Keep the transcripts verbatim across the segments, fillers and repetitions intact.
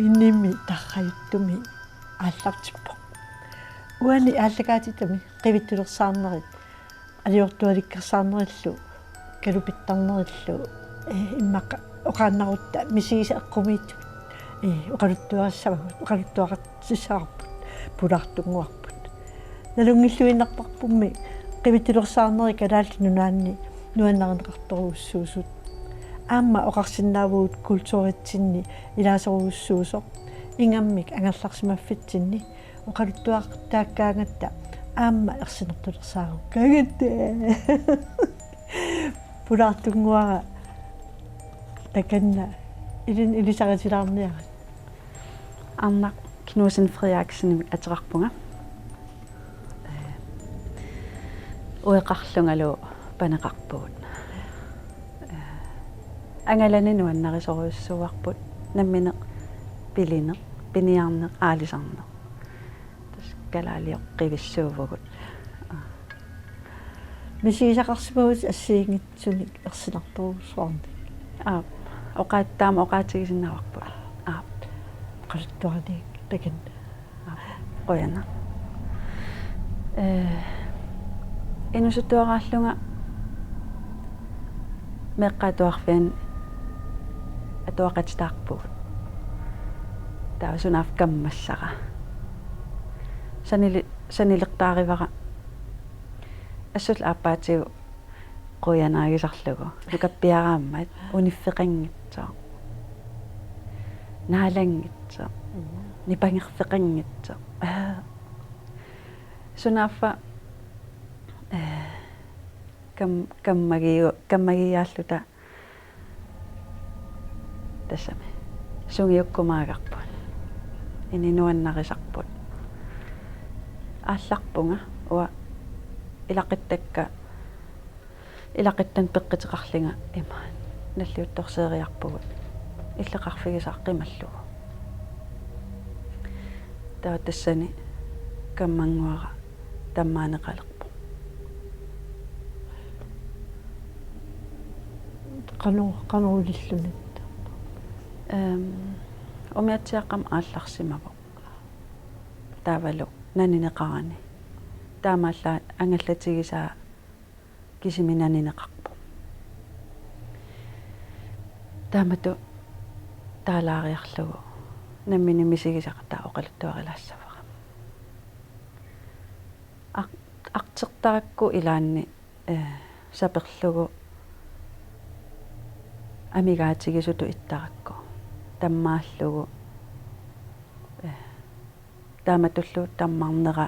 Inimi tarrajuttumi aallartippoq. Uani aallakaatitami qivittulersaarnerit, aliortualikkersaarnerillu, kalupittarnerillu, eh, immaqa oqaannarutta misigisat eqqumiitsut, eh, oqaluttuarissavagut, oqaluttuaqartissavagut, pulaartunnguarput. Nalunngilluinnarparpummi qivittulersaarneri Kalaallit Nunaanni nuannarineqartorujussuusut. Aamma oqarsinnaavugut kulturitsinni ilaasorujussuusoq, ingammik angerlarsimaffitsinni oqaluttuaqattaakkaangatta aamma ersinertulersaarukkaangatta. Pulaartunnguara takanna, ilin ilisaritilaarniarit. Arnaq Knudsen Frederiksenimik ateqarpunga. Eh, ueqarlungalu paneqarpugut. Eh, angalani nuannarisorujussuuarput, nammineq pilineq, piniarneq, aalisarneq. Tassa kalaalioqqivissuuvugut. Aa. Misigisaqarsimavutit assigiinngitsunik ersinartorujussuarnik? Aap. Oqaat-, taama oqaatigisinnaavarput. Aap. Oqaluttuanik takanna. Aap. Qujanaq. Eh, inuusuttuaraallunga meeqqat atuarfianni atuaqatitaarpugut. Taava sunaaffa kammassara. Sanili-, sanilertaarivara. Assullu aappaatigut qujanaagisarlugu. Nukappiaraammat uniffeqanngitsoq. Naalanngitsoq. Nipangerfeqanngitsoq. Sunaaffa, eh, kam-, kammagiu-, kammagiaalluta tassami sungiukkumaagarput. Ini nuannarisarput. Aallarpunga uanga ilaquttakka, ilaquttani peqquteqarlunga imaat nalliuttorseeriarpugut. Illoqarfigisaq qimallugu. Taava tassani kammannguara tammaaneqalerpoq. Qano-, qanoq ililluni? Ehm, umiatsiaaqqami aallarsimavoq. Taavalu nanineqarani. Taamaallaat angallatigisaa kisimi nanineqarpoq. Taamatut taalaariarlugu nammineq misigisaqataa oqaluttuarilaassavara. Aq-, aqtertarakku ilaanni, eh, saperlugu amigaatigisutut ittarakku tammaallugu, eh, taamatullu tammarnera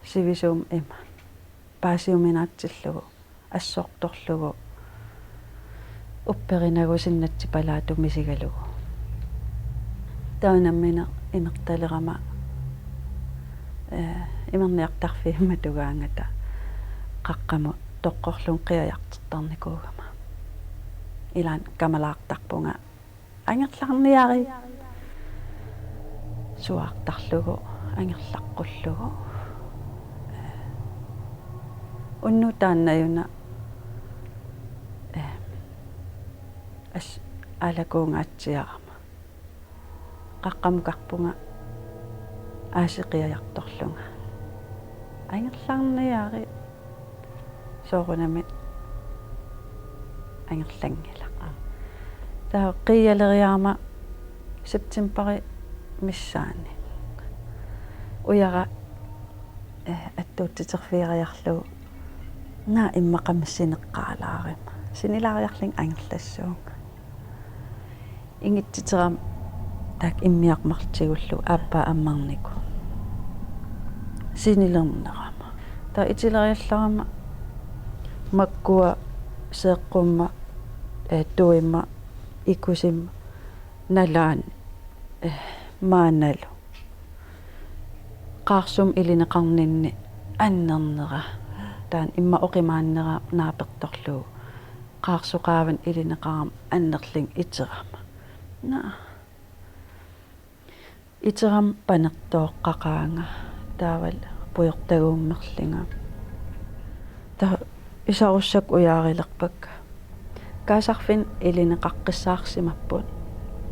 sivisuumik ima paasiuminaatsillugu, assortorlugu, upperinagu sinnatsipalaatut misigalugu. Taava nammineq imertalerama, eh, imerniartarfiit matugaangata qaqqamut toqqorlunga qiajartortarnikuugama. Ilaanni kamalaartarpunga angerlarniarit. Suaartarlugu, angerlaqqullugu. Unnuk taannajuna, eh, as-, aalakuungaatsiarama. Qaqqamukarpunga aasiit qiajartorlunga. Angerlarniarit. Soorunami angerlanngilaq. Taava qiialeriarama septemberip missaani ujara, eh, attuutsiterfigiarlugu, naa immaqa missineqqaalaarama. Sinilaariarlunga angerlassuunga. Ingitsiterama taakku immiarmartigullu aappaa ammarnikuuvoq. Sinilernerama. Taava itileriallarama makkua seeqqumma, eh, tuimma, ikusimma, nalaani, eh, maannalu. Qaarsumik ilineqarninni annernera. Taanna immaqa oqimaannera naapertorlugu. Qaarsoq qaavani ilineqarama annerlunga iterama. Naa. Iterama panertooqqaqaanga, taavalu pujortaguummerlunga. Taava isarussakka ujaarilerpakka. Kaasarfinni ilineqaqqissaarsimapput.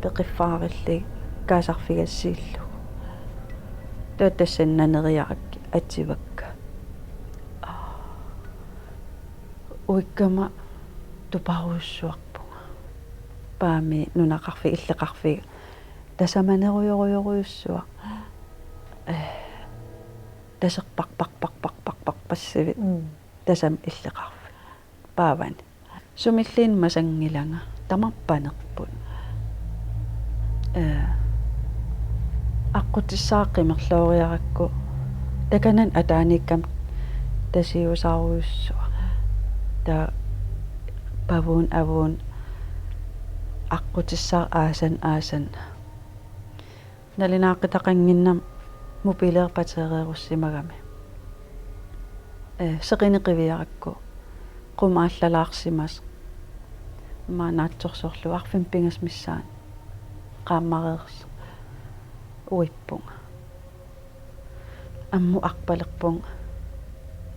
peqiffaarillugit kaasarfigassiillugu. Taava tassani naneriarakkit ativakka. Uikkama tuparujussuarpunga. Paami nunaqarfiga, illeqarfiga. Tasamanerujorujorujussuaq. Eh, taserparparparparparpassivit. Mm. Tasamik illeqarfik. Paavani. Sumilluunniit masanngilanga, tamarmik panerput. Eh, aqqutissara qimerlooriarakku, takanani ataaniikkama tasiusarujussuaq. Taava pavuun avuun aqqutissara aasani aasani. Nalunaaquttaqannginnama mobiileerpateereerussimagami. Eh, seqineq qiviarakku qummut aallalaarsimasoq. Immaqa naatsorsorlugu arfineq-pingasut missaani qaammareersoq uippunga. Ammut arpalerpunga.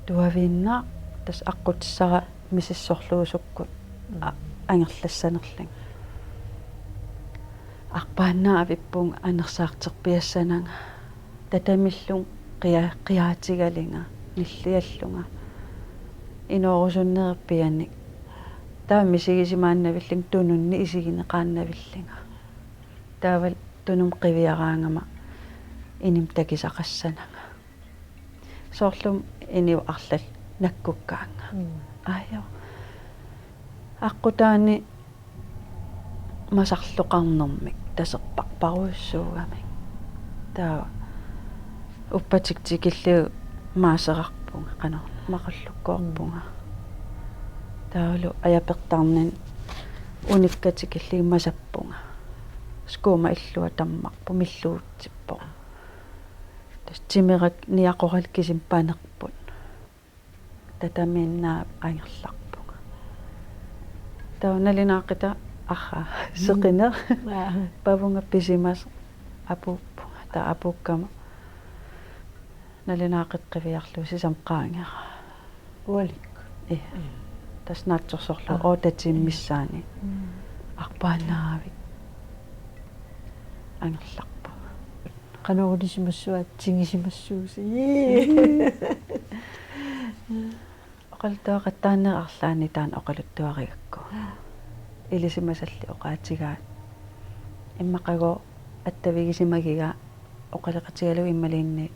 Tuaviinnaq tassa aqqutissara misissorlugu sukkut a-, angerlassanerlunga. Arpaannaavippunga anersaarterpiassananga. Tatamillunga qia-, qiaatigalunga, nilliallunga. Inoorusunnerup pianik. Taava misigisimaannavillunga tununni isigineqaannavillunga. Taava tunumut qiviaraangama inimik takusaqassananga. Soorlumi inuit arlallit nakkukkaannga. Mm. Aajuku. Aqqutaani masarloqarnermik taserparparujussuugamik. Taava uppatik tikillugu maaserarpunga, qanoq maqallukkoorpunga. Mm. Taavalu ajapertarnani unikkatik tikillugit masappunga. Skuuma illua tammarpoq, milluutsippoq. Tassa timerakku niaqoralu kisimik panerput. Tatamiinnaavoq angerlarpunga. Taava nalunaaqutaq arraa. Mm. Seqineq. Aa. Pavunga pisimasoq apuuppunga. Taava apuukkama nalunaaqutaq qiviarlugu sisamat qaangeraa. Ualikkut. Ii. Mm. Tassa naatsorsorlugu. Aa. Otte timer missaani. Mm. Arpaannaavik. Angerlarpunga. Qanoq ilisimassuat tigisimassuusi. Oqaluttuaqattaarneq arlaanni taanna oqaluttuarigakku. Ilisimasallit oqaatigaat. Immaqagooq attavigisimagiga oqaloqatigalugu imaluunniit.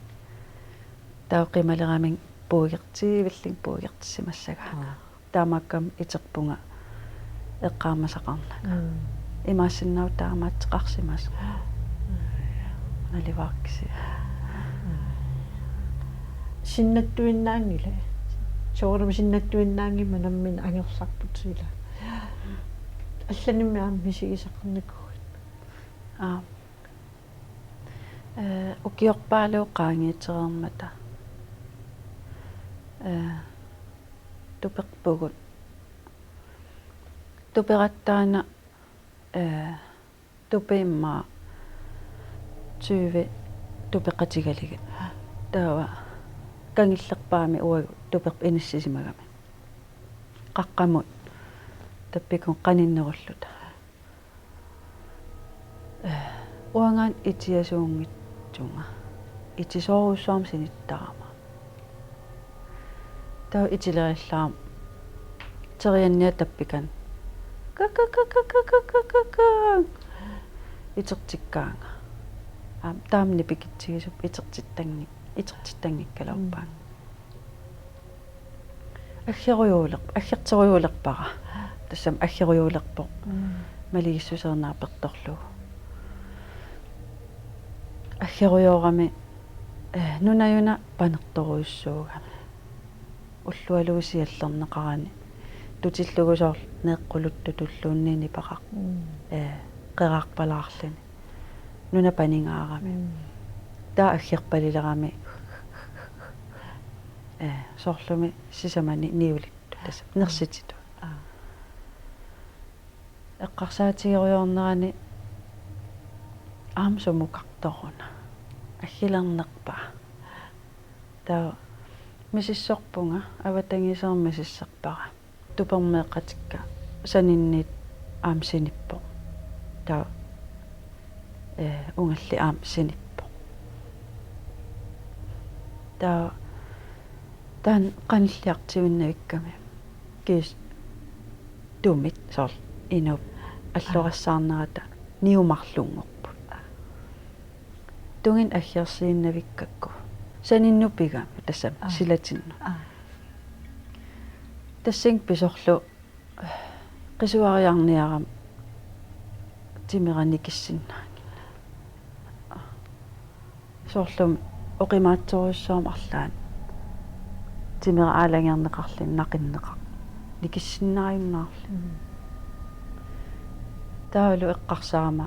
Taava qimalerami puigertivillunga puigertissimassagaanga. Aa. Taamaakkami iterpunga eqqaamasaqarnanga. Mm. Imaassinnaavoq taamaattoqarsimasoq. Naluara kisianni. Sinnattuinnaanngilaq. Soorunami sinnattuinnaanngimmat nammineq angerlarput ila. Allanimmi aamma misigisaqarnikuuit. Aa. Eh, ukiorpaaluit qaangiutereermata. Eh, tuperpugut. Tuperatta taanna, eh, tupiimma tyve tupeqatigalugit. Taava kangullerpaamik uagut tuperput inissisimagami. Qaqqamut tappikun qaninnerulluta. Eh, uangaana itiasuunngitsunga. Itisoorujussuarmik sinittarama. Taava itilerullarama terianniaq tappikani. Ka, ka, ka. Itertikkaanga. Aamma taama nipikitsigisuppoq itertittanngik-, itertittanngikkaluarpaanga. Mm. Aggerujuuler-, aggerterujuulerpara. Tassami aggerujuulerpoq. Mm. Malugissuseq naapertorlugu. Aggerujoorami, eh, nunajuna panertorujussuugami. Ullualuusiallerneqarani. Tutillugu soorlu neqquluttut tulluunniit nipaqarpoq. Mm. Eh, qeraarpalaarluni. Nuna paningaarami. Mm. Taava aggerpalilerami. Eh, soorlumi sisamani niulittut. Tassa nersititut. Aa. Eqqarsaatigerujoornerani aamma sumukartoruna. Aggilernerpaa. Taava misissorpunga, avatangiiseq misissorpara. Tupermeeqqatikka saninniit aamma sinippoq. Taava Eh, ungalli aamma sinippoq. Taava taanna qanilliartuinnavikkami kiisa tumit soorlu inuup allorassaarnerata niumarlunngorput. Tunginnaq aggersiinnavikkakku. Saninnut pigami tassami Aa. silatinnut. Aa. Tassani pisorlu qisuariarniarami timera nikissinnaanngilaq. Soorlumi oqimaatsorujussuarmik arlaannik timera aalajangerneqarluni naqinneqartoq. Nikissinnaajunnaarluni. Mm. Taavalu eqqarsarama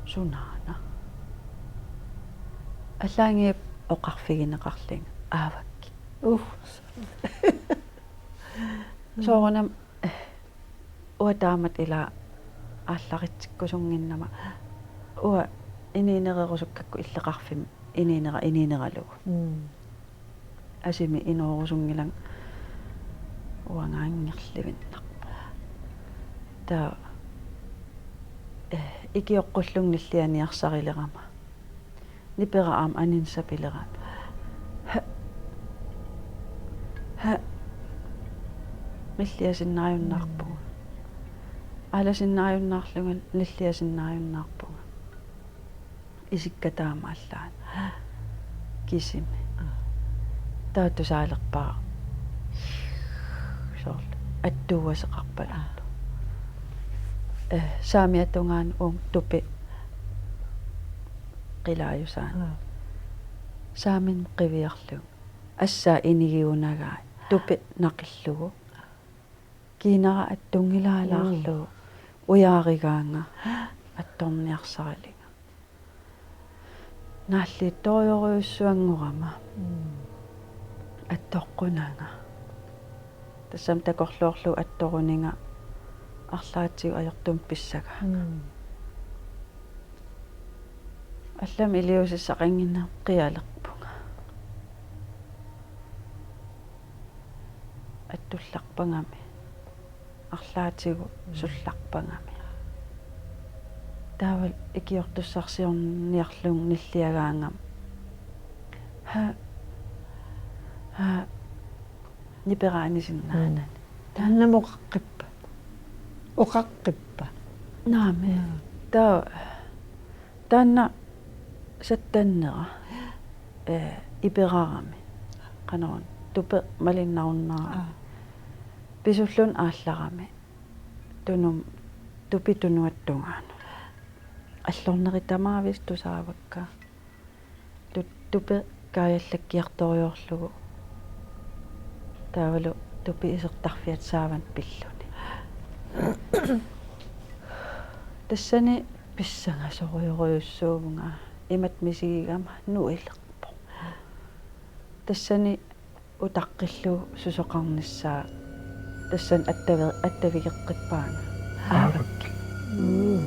sunaana. Allaanngilaq oqarfigineqarlunga aavakkit. Uh. Soorunami, eh, uanga taamatut ila aallarikkusunnginnama. Uanga inuunerusukkakku illoqarfimmi inuunera inuuneralugu. Mm. Asimi inoorusunngilanga uangaanngilluinnarpoq. Taava, eh, ikioqqullugu nillianiarsarilerama. Nipera aamma aninsapilerami. Ha. Ha. Nilliasinnaajunnaarpunga. Aalasinnaajunnaarlunga nilliasinnaajunnaarpunga. Isikka taama allaat. Kisimi. Taava tusaalerpara. Soorlu. Attuuaseqarpaluttoq. Eh, saamiata tungaanut uunga tupi qilaajusaani. Aa. Saaminnut qiviarlugu. Assaa inigiunagai. Tupi naqillugu. Kiinara attunngilaalaarlugu. Mm. Ujaarigaanga. Attorniarsaralunga. Naalliuttorujorujussuanngorama. Mm. Attoqqunanga. Tassami takorloorlugu attoruninga arlaatigut ajortumik pissagaanga. Mm. Allamik iliuusissaqannginnama qialerpunga. Attullarpagami. Arlaatigut sullarpagami. Taavalu ikiortussarsiorniarlunga nilliagaangama. Ha. Ha. Nipera anisinnaanani. Mm. Taannami oqaqqippa. Oqaqqippa. Naamik. Mm. Taava taanna sattannera, eh, iperarami. Qanoruna, tupi malinnarunnarami. Aa. Pisulluni aallarami. Tunum-, tupi tunuata tungaanut. Allornerit tamaavisa tusaavakka. Tu-, tupi kaajallakkiartorujoorlugu. Taavalu tupi isertarfiata saavanut pilluni. Tassani pissangasorujorujussuuvunga imatut misigigama nuilerpoq. Tassani utaqqillugu susoqarnissaa tassani attavi-, attavigeqqippaanga. Aavak. Mm.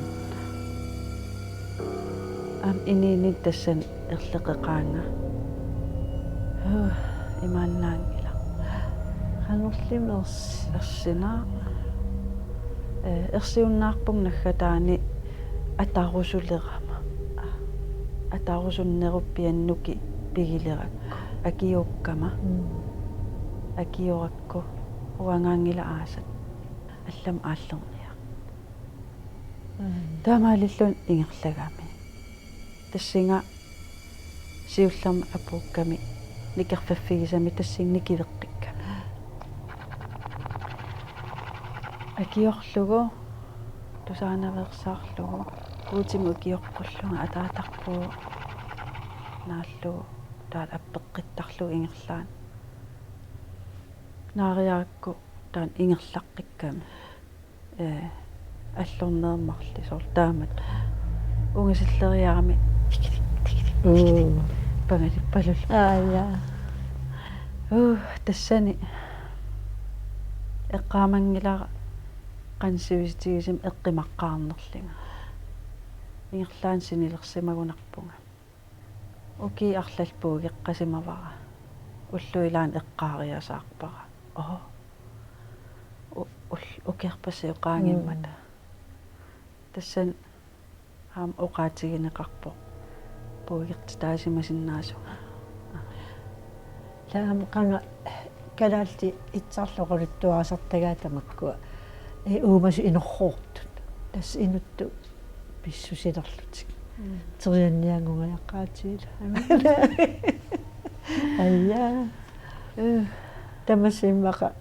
Aamma inuuninni tassani erleqeqaanga. Huh, imaannaanngilaq. Qanorlimi ers-, ersinaa. Eh, ersiunnaarpunga naggataani atarusulerama. Atarusunneruppiannuki pigilerakku. Akiukkama. Mm. Akiorakku. Uangaanngilaq aasat. Allamik aallerniarpoq. Mm. Taamaalilluni ingerlagami. Tassunga siullermik apuukkami nikerfaffigisami tassunga nikiveqqikkami. Akiorlugu, tusaanaveersaarlugu, Guutimut ikioqqullunga ataatarpugut naallugu, taava appeqqittarlugu ingerlaannaq. Naariarakku taanna ingerlaqqikkami. Eh, allorneq marluk soorlu taamatut. Ungasilleriarami tikitik, tikitik, tikitik. Mm. Pangalippalullu. Aa, ja. Uh, tassani eqqaamanngilara qanoq sivisutigisumik eqqumaqqaarnerlunga. Ingerlaannaq sinilersimagunarpunga. Ukiut arlallit puigeqqasimavara. Ullut ilaanni eqqaariasaarpara. Oo. U-, ul-, ukiarpassuit qaangimmata. Mm. Tassani Aamma oqaatigineqarpoq puiortitaasimasinnaasunga. Taava qanga kalaallit itsarlu oqaluttuarisartagaat tamakkua. Ee, uumasut inorroortut. Tassa inuttut pissusilerlutik. Mm. Teriannianngungajaqaatigila. Aja. Øh. Tamassi immaqa.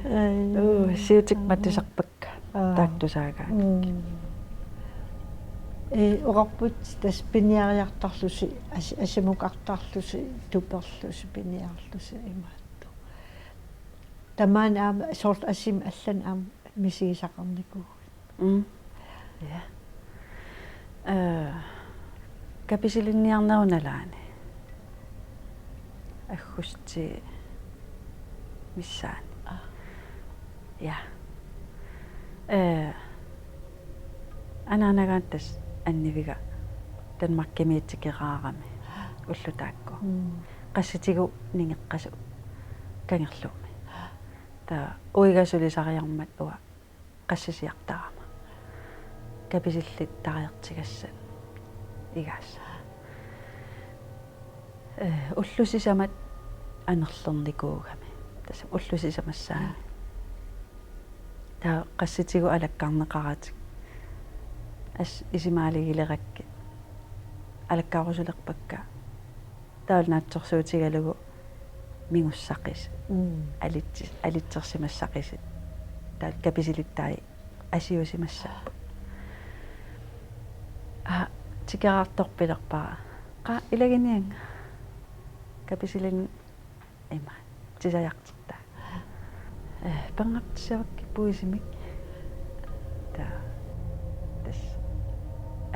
Aja. Øh, siutik matusarpakka. Aa. Taaktusaagaa. Mm. Ee, oqarput tassa piniariartarlusi, as-, asimukartarlusi, tuperlusi, piniarlusi imaattoq. Tamaani aamma soorlu asimi allani aamma misigisaqarnikuuvugut. Mm. Ja. Øh, kapisilinniarnerup nalaani. Aggustip missaani. Aa. Ja. Øh, anaanagaanni tassa anniviga Danmarkimiitikeraarami ulloq taakku. Mm. Qassitigut ningeqqasut kangerlummi. Taava uiga sulisariarmat uanga qassisiartarama. Kapisillittariartigassat igaasa. Øh, ullut sisamat anerlernikuugami. Tassa ullut sisamassaani. Taava qassitigut alakkarneqaratik. Assut isumaaligilerakkit. Alakkaarusulerpakka. Taavalu naatsorsuutigalugu mingussaqisoq. Mm. Alitsi-, alitsersimassaqisoq. Taavalu kapisilittai asiusimassaapput. Aa, tikeraartorpilerpara. Qaa, ilaginiannga. Kapisilinni ima. Tisajartortaa. Øh, pernartissavakkit puisimik. Taava. Tassa.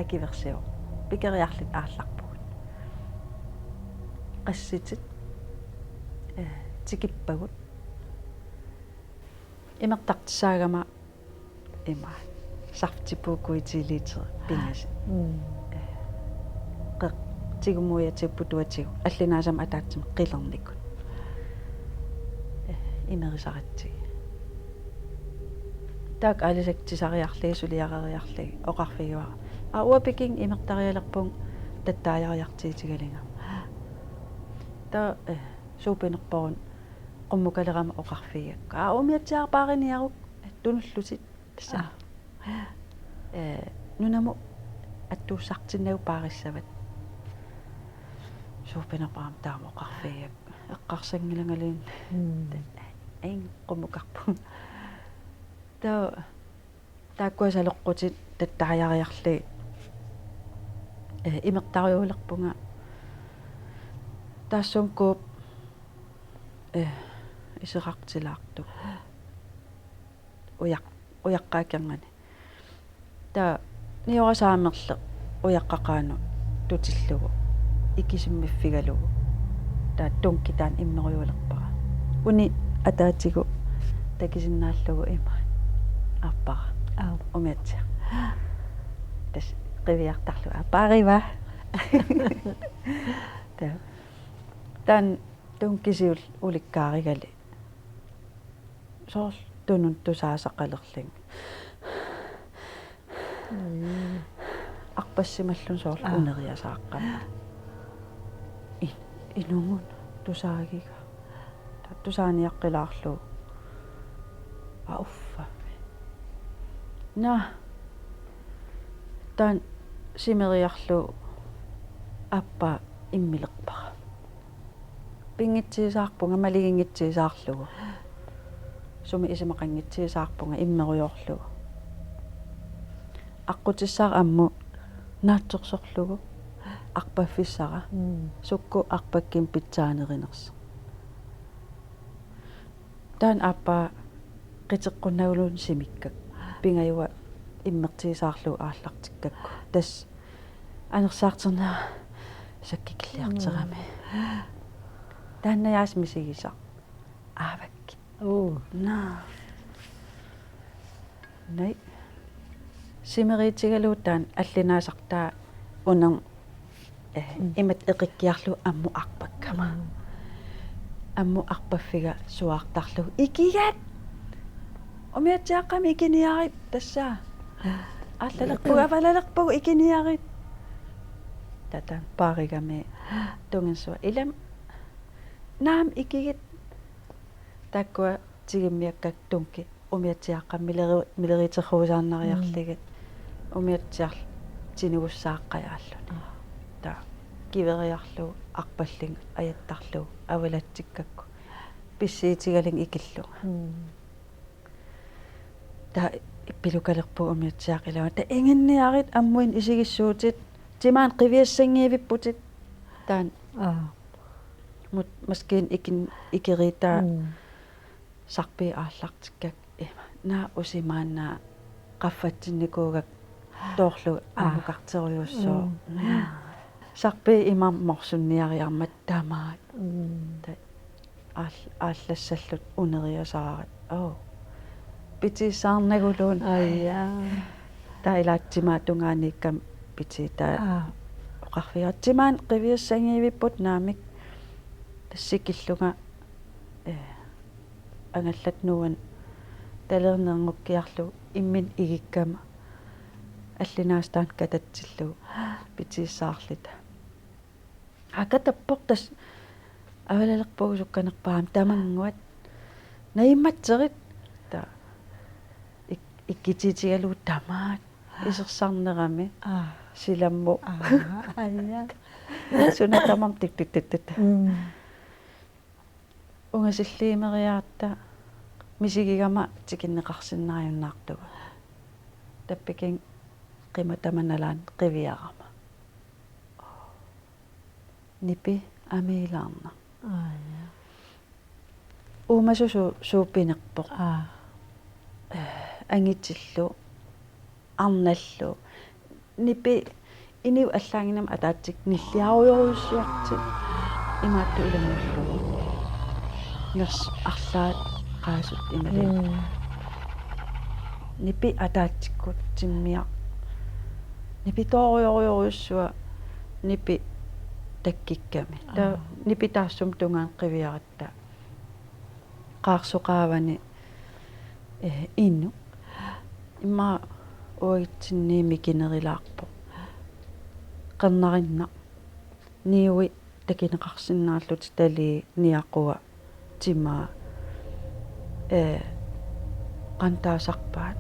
Akuersivoq. Pikeriarluta aallarpugut. Qassitit. Øh, tikippagut. Imertartussaagama ima. Saftibukkuit ti liter pingasut. Mm. Øh, qeq-, tigummuiatigut putuatigut. Allunaasama ataatsimut qilernikut. Øh, imerisaratsigu. Taakku aalisakkat tisariarlugit suliareriarlugit oqarfigaara. Aa, uanga pikinnga imertarialerpunga tattaajariartuutigalugama. Taava, øh, suupinerporuna qummukalerama oqarfigigakku. Aa, umiatsiaq paariniaruk, tunullutit. Tassa. Aa. Øh, nunamut attuussartinnagu paarissavat. Suupinerporuna taama oqarfigigakku. Eqqarsanngilanga luunniit. Mm. Ain qummukarpunga. Taava taakkua saloqqutit tattaajariarlugit. Øh, imertariulerpunga. Taassuma Coop, øh, iserartilaartoq. Ujaq-, ujaqqat akornanni. Taava nioraq saamerleq ujaqqat qaanut tutillugu ikisimmiffigalugu. Taava Dunki taanna immerujulerpara. Uni ataatigut takusinnaallugu ima aappara. Aap. Umiatsiaq. Tassa qiviartarlugu aappariva. Taava. Taanna Dunki siulleq ulikkaarigali. Soorlu tununut tusaasaqalerlunga. Mm. Arpassimallunga soorlu. Aa. Uneriasaaqqammat. In-, inunnguaq tusaagiga. Taava tusaaniaqqilaarlugu. Aa, uffa. Naa. Taanna simeriarlugu aappaa immilerpara. Pinngitsuusaarpunga, maluginngitsiisaarlugu. Sumi isumaqanngitsuusaarpunga immerujoorlugu. Aqqutissara ammut naatsorsorlugu. Arpaffissara. Mm. Sukkut arpakkimmik pitsaanerinersoq. Taanna aappaa qiteqqunnagulluni simikkakku. Pingajuat immertuusaarlugu aallartikkakku. Tassa anersaartornera sakkukilliartorami. Mm. Taanna aasiit misigisaq. Aavakkit. Uu. Naa. Naa. Simeriutigalugu taanna allunaasartaa unerm-, eh, mm, imatut eqikkiarlugu ammut arpakkama. Mm. Ammut arpaffiga suaartarlugu: Ikigat! Umiatsiaqqami ikiniarit, tassa. Allalerpugut, avalalerpugut, ikiniarit. Tatan paarigami tunginnassuaq. Ilami naamik ikigit taakkua tigummiakkakka tunki umiatsiaaqqamik mileri-, mileriuterruusaarnariarlugit. Mm. Umiatsiarlutik tinigussaaqqajaalluni. Aa. Taava kiveriarlugu arpallunga ajattarlugu avalatsikkakku. Pissiutigalunga ikillunga. Mm. Taava ippilukalerpugut umiatsiaaqqat ilaa. Taava ingerlaannaq ammut isigissuutit. Timaani qiviassanngiivipputit. Taanna. Aa. Mut maskiinap ikin-, ikeritaa. Mm. Sarpiit aallartikkakka ima. Naak usimaanna qaffatsinnikuugakku toorlugu. Aa. Ammukarterujussuuvoq. Mm. Sarpiit ima morsunniariarmat tamaat. Mm. Taava aal-, aallassalluta uneriasaaratta. Oo. Pitiussaarnaguluunniit. Aja. Taava ilaa timaata tungaaniikkama pitiutaa. Aa. Oqarfigaara timaani qiviassanngiivipput naamik. Tassa ikillunga, ee, angallatta nuuanni talernernukkiarlugu imminut igikkama allunaasaq taanna katatsillugu pitiussaarluta. Aa, katappoq tassa avalalerpugut sukkanerpaamik tamannguaq. Najummatserit. Taava ik-, ikkutiutigalugu tamaat. Isersarnerami. Aa. Silammut. Aa, aja. Suna tamarmi tik, tik, tik, tik. Mm. Ungasilliumeriaratta misigigama tikinneqarsinnaajunnaartugut. Tappikun qimatama nalaani qiviarama. Nipi amiilaarnaq. Aa, ja. Uumasut su-, suut pinerpoq. Aa. Angutillu, arnallu. Nipi inuup allaanngimmat ataatsikkut nilliarujorujussuartut imaattoq ilanngullugit. Nersoq arlaat qaasut imaluunniit. Mm. Nipi ataatsikkut timmiaq. Nipi toorujorujorujussuaq nipi takkukkami. Taava. Aa. Nipi taassuma tungaanut qiviaratta. Qaarsoq qaavani, eh, inuk. Immaqa uagutsinni mikinerulaarpoq. Qernarunnaq. Niui takuneqarsinnaallutik talii niaqua timaa. Eh, qanoq taasarpaat.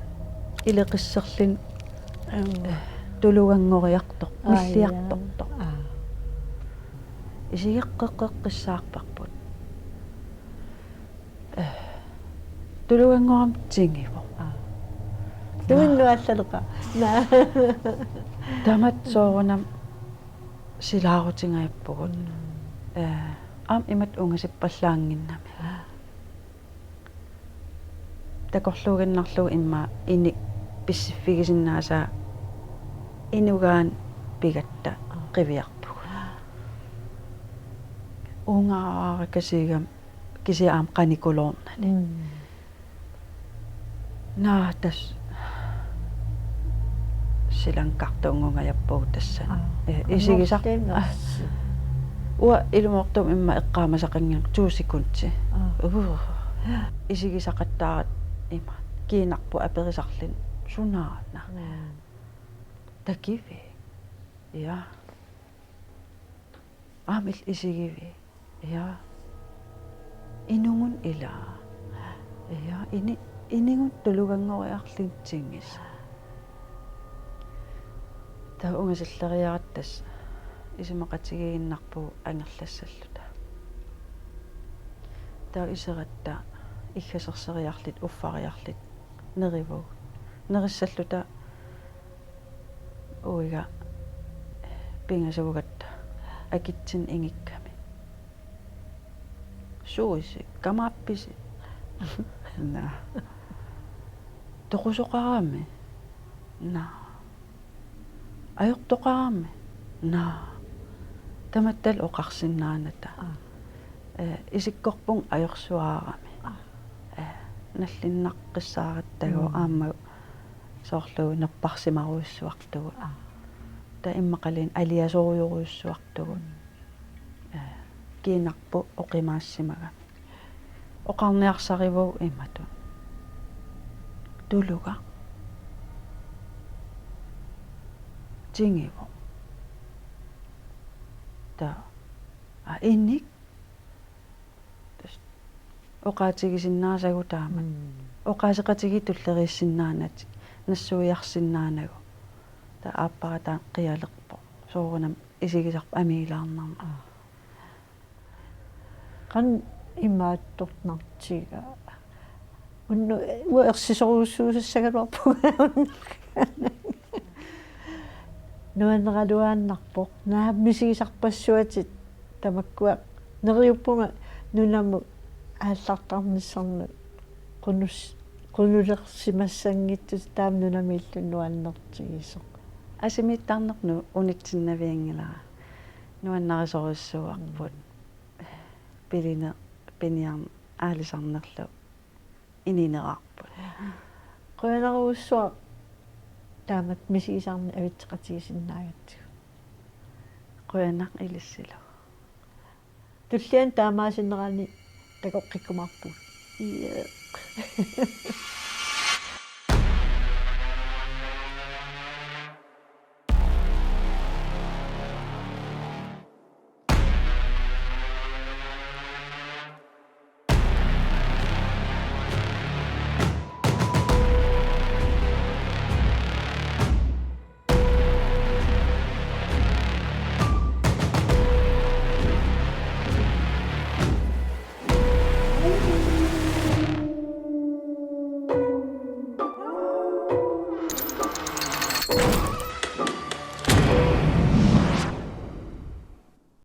Ileqisserluni. Aa. Eh, tuluganngoriartoq, aa, milliartortoq. Aa. Isigeqqeqqissaarparput. Eh, tuluganngorama tingivoq. Aa. Tuinnaq allaleqa. Naa. Tamatta soorunami silaarutigaarpugut. Mm. Eh, aamma imatut ungasippallaannginnami. Takorluuinnarlugu immaqa inuk pissiffigisinnaasara inugaanni pigatta qiviarpugut. Uungaaraarakasiugami kisianni aamma qanikuloornani. Mm. Naa, tassa silaanni kartuunngungajappugut tassani. Aa. Eh, isigisaq. Anorliinersi. Uanga ilumoortumik immaqa eqqaamasaqannginnama to sekundi. Aa. Uh. Isigisaqattaaratta ima. Kiinarput aperisarluni sunaana. Mm. Takivik. Ja. Aamma illit isigivit. Ja. Inunnguaq ilaa. Ja. Ini-, inunnguaq tuluganngoriarluni tingisoq. Taava ungasilleriaratta tassa isumaqatigiinnarpugut angerlassalluta. Taava iseratta iggasorseriarluta uffariarluta nerivugut. Nerissalluta uiga pingasuugatta akitsunik ingikkami. Suuisi, kamaappisi? Naa. Toqusoqarami? Naa. Ajortoqarami? Naa. Tamattalu oqarsinnaanata. Aa. Eh, isikkorpunga ajorsuarami. Aa. Eh, nallinnaqqissaarattagu. Mm. Aamma soorlu napparsimarujussuartugut. Aa. Taava immaqaluunniit aliasorujorujussuartugut. Mm. Eh, kiinarput oqimaassimagami. Oqarniarsarivugut imatut: Tulugaq. Tingivoq. Taava. Aa, inik. Tassa oqaatigisinnaasagut taamak. Mm. Oqaaseqatigiit tulleriissinnaanatik. Nassuiarsinnaanagu. Taava aappara taanna qialerpoq. Soorunami isigisarput amiilaarnarmat. Aa. Qanoq imaattornartigaa. Unnu-, uanga ersisorujussuusassagaluarpunga. Nuanneraluaannarpoq. Naamik misigisarpassuatit tamakkua neriuppunga nunamut aallartarnissannut qunus-, qunulersimassanngitsutit taama nunamiilluni nuannertigisoq. Asimiittarneq unitsinnavianngilara. Nuannarisorujussuuarput. Pilineq, piniarneq, aalisarnerlu inineraarput. Qujanarujussuaq taamatut misigisarneq avitseqatigisinnaagatsigu. Qujanaq ilissilu. Tulliani taamaasinerani takoqqikkumaarpugut. Iiq.